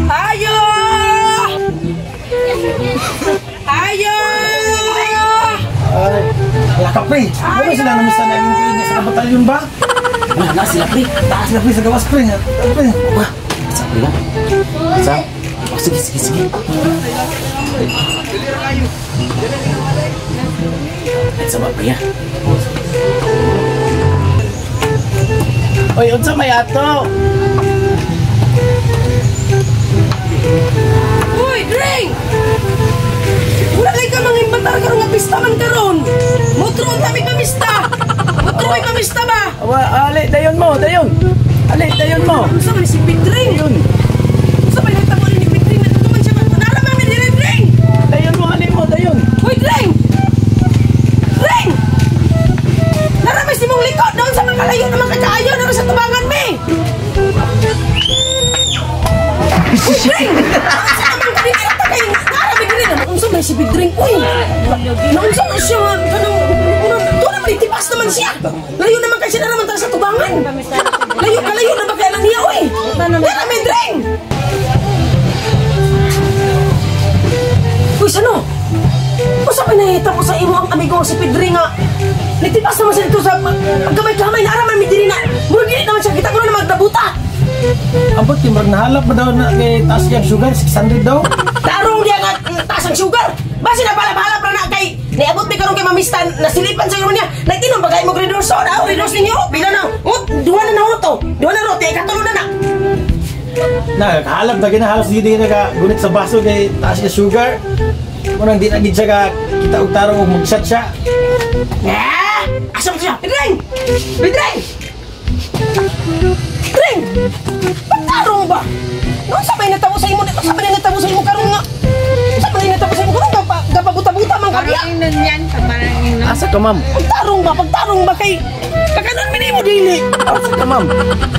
Ayo! Ayo! Ay, wala ka, pre. Wala sila namisa na yung kanya sa batalyon ba? Wala na sila, pre. Taas na, pre, sa gawas, pre. Pre. Wah, sa pre na. Sa? Oh, sige, sige, sige. At sa ba, pre, ha? Oy, unsa may ato? Uy, drink! Wala kay ka mga imbatar karon nga pista man karon. Mutro ang kami pamista. Mutro may pamista ba? Awa, ali, dayon mo, dayon. Ali, dayon mo. Unsa man si Pedring? Dayon. Unsa man nagtabo ni Pedring? Natuto man siya man. Nara man mi diri, drink. Dayon mo, ali mo, dayon. Uy, drink! Drink! Nara may simong likod doon sa mga kalayo naman kaayo nara sa tubangan mi. Uy, drink! Unsa naman ka dili ta kay nara mi diri na unsa man si Pedring? Uy. Naunsa man siya nga kanang to naman itipas naman siya. Layo naman kay siya nara man ta sa tubangan. Layo kalayo na ba kay lang niya uy? Nara mi drink! Uy, sano? Usa pa nahita ko sa imo ang amigo si Pedri nga. Nagtipas naman siya dito sa pagkamay-kamay na araman mi diri na. Murag dili naman siya kita ko na magdabuta. Ambot, yung murag nahalap ba daw na kay taas yung sugar? 600 daw? Tarong diya nga taas ang sugar. Basi na pala-pala pra na kay niabot mi karon kay mamistan nasilipan sa niya. Nagtinom ba kay mo Red Horse? Oh, Red Horse ninyo. Pila na? Oh, duha na na to. Duha na ro, katulo na na. Na, halap na gina, halos di na ka gunit sa baso kay taas yung sugar. Munang di na gid siya ka kita og tarong og mag-shot siya. Eh, asa man siya? Pedring! Pedring! Pedring! Pagtarong ba? Noon sa may natabo sa imo, sa may natabo sa imo karon nga. Sa may natabo sa imo karon nga gapabuta-buta man ka diya. Parang inon yan, parang inon. Asa ka, ma'am? Pagtarong ba kay kakanon mi nimo dili. Asa ka, ma'am?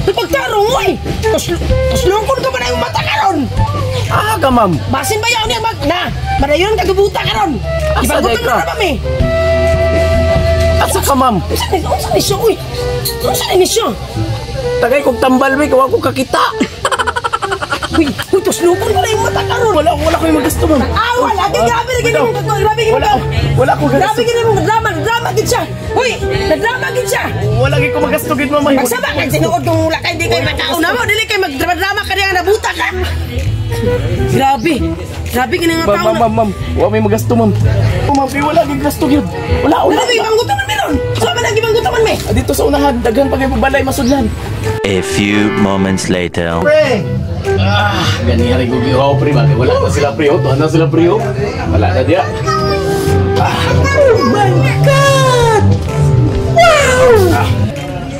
Pagtarong oy. Tuslongkon ka ba na imong mata karon? Ah, ka, ma'am. Basin ba yaw niya mag na? Madayon ka gubuta karon. Asa Ibagutan day ka? na ba mi? Asa ka, ma'am? Unsa ni siya oy? Unsa ni siya? Tagay kog tambal, may kawa ko kakita. Uy, uy, tuslongkon ka na imong mata karon. Wala, wala ko yung magasto, ma'am. Ah, wala gid grabe ra gid imong grabe gid Wala, wala ko Grabe gagasto. gid imong drama, drama gid siya. Uy, nagdrama gid siya. Wala gid ko magasto gid, ma'am. Magsaba kag tinuod kung wala kay di kay makauna mo, dili kay magdrama-drama ka diya nabuta ka. Grabe. Grabe kini nga Ma'am, tao. ma'am, ma'am, ma'am. Wa may magasto, ma'am. Oh, ma'am, kay wala gid gasto gyud. Wala, wala. Wala may ibanggutan man meron. So man ang ibanggutan man me. Ah, dito sa unahan, daghan pa kay balay masudlan. A few moments later. Pre! Ah, gani ari ko gihaw, pre, bagay wala na sila, pre, oh. Tuan na sila, pre, oh. Wala na diya. Oh my God! Wow!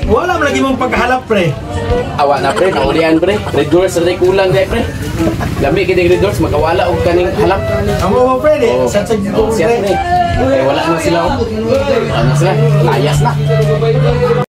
Wala man lagi mong pagkahalap, pre. Awa na, pre, naulian, pre. Red Doors ra kulang day, pre. Lami gid ang Red Doors makawala og kaning halap. Amo mo, pre, di. Oh, Sa sa oh, siya, pre. Eh, wala na sila, oh. Wala na sila. Layas na.